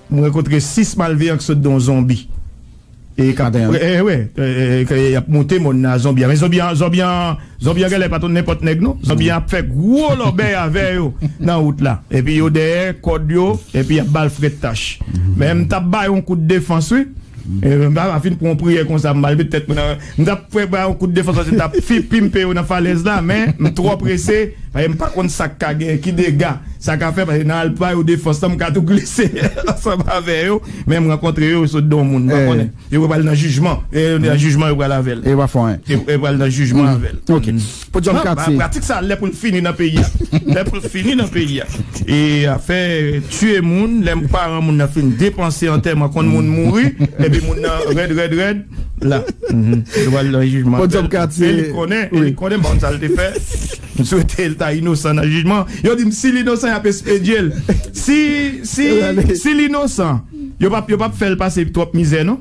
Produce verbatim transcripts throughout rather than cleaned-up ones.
Mwen rankontre sis malveyan ki sot de yon zonbi. E k ap, e, e, e, e, e, y ap monte mòn nan zonbi a. Men zonbi an, zonbi an, zonbi an genlè pa t nenpòt nèg non. Zonbi an ap fè gwo lòbèy avè yo nan wout la. Epi yo dèyè kòd yo, epi y ap ba l frèt tach. Men m t ap ba yo yon kout defans, wi. E, m pa fin pran yon priyè konsa, m al met tèt mwen nan, m t ap fè ba yo yon kout defans, paske m t ap fi pimpe yo nan falèz la, men m twò prese, paske m pa konn sa k ka gen, ki dega sa ka fè, paske nan al ba yo defans lan, m ka tou glise ansanm avè yo, men m rankontre yo, yo sot de yon moun, m pa konnen. Yo pral nan jijman. E, nan jijman, yo pral avè l. E pa fò, en. Yo pral nan jijman avè l. Ok. Podyòm Katye. Pratik sa, lè pou l fini nan peyi a. Lè pou l fini nan peyi a. E afè tiye moun, lè paran moun nan fin depanse antèman, konn moun mouri, epi moun nan rèd, rèd, rèd, la. Yo pral nan jijman. Podyòm Katye. E li konnen, e li konnen, bon, sa l te fè. M swete l ta inosan nan jijman. Yo di m, si l inosan, y ap espedye l. Si, si, si l inosan, yo p ap, yo p ap fè l pase twòp mizè, non.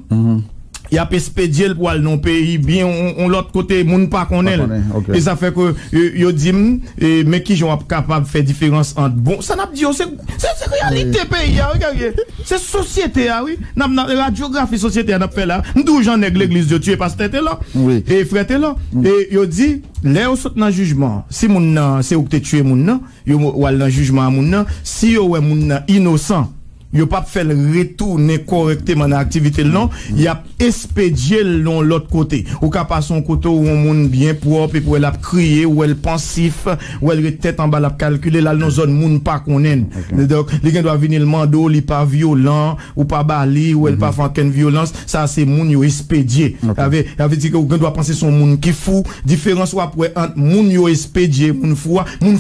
Y ap espedye l pou al nan yon peyi byen, yon, yon lòt kote, moun pa konnen l. E sa fè ke, e, yo di m, e, men kijan w ap kapab fè diferans ant bon, sa n ap di yo, se, se, se reyalite peyi a, wi, Guerrier. Se sosyete a, wi. N ap, n ap, radyografi sosyete a n ap fè la. M di w jan nèg legliz yo tiye pastè Telò. E frè Telò. E yo di, lè yo sot nan jijman, si moun nan, se ou ki te tiye moun nan, yo w al nan jijman a moun nan, si yo wè moun nan inosan, yo p ap fè l retounen kòrèkteman nan aktivite l non, y ap espedye l nan yon lòt kote. Ou ka pase yon kote ou yon moun byen pwòp epi w wè l ap kriye, ou wè l pansif, ou wè l ret tèt anba l ap kalkile, l al nan zòn moun pa konnen l. Donk, li gen dwa vini l mande w, li pa vyolan, ou pa ba li, ou wè l pa fè ankenn vyolans, sa se moun yo espedye. Sa vle, sa vle di ke ou gen dwa panse se yon moun ki fou, diferans w ap wè ant moun yo espedye, moun fou a, moun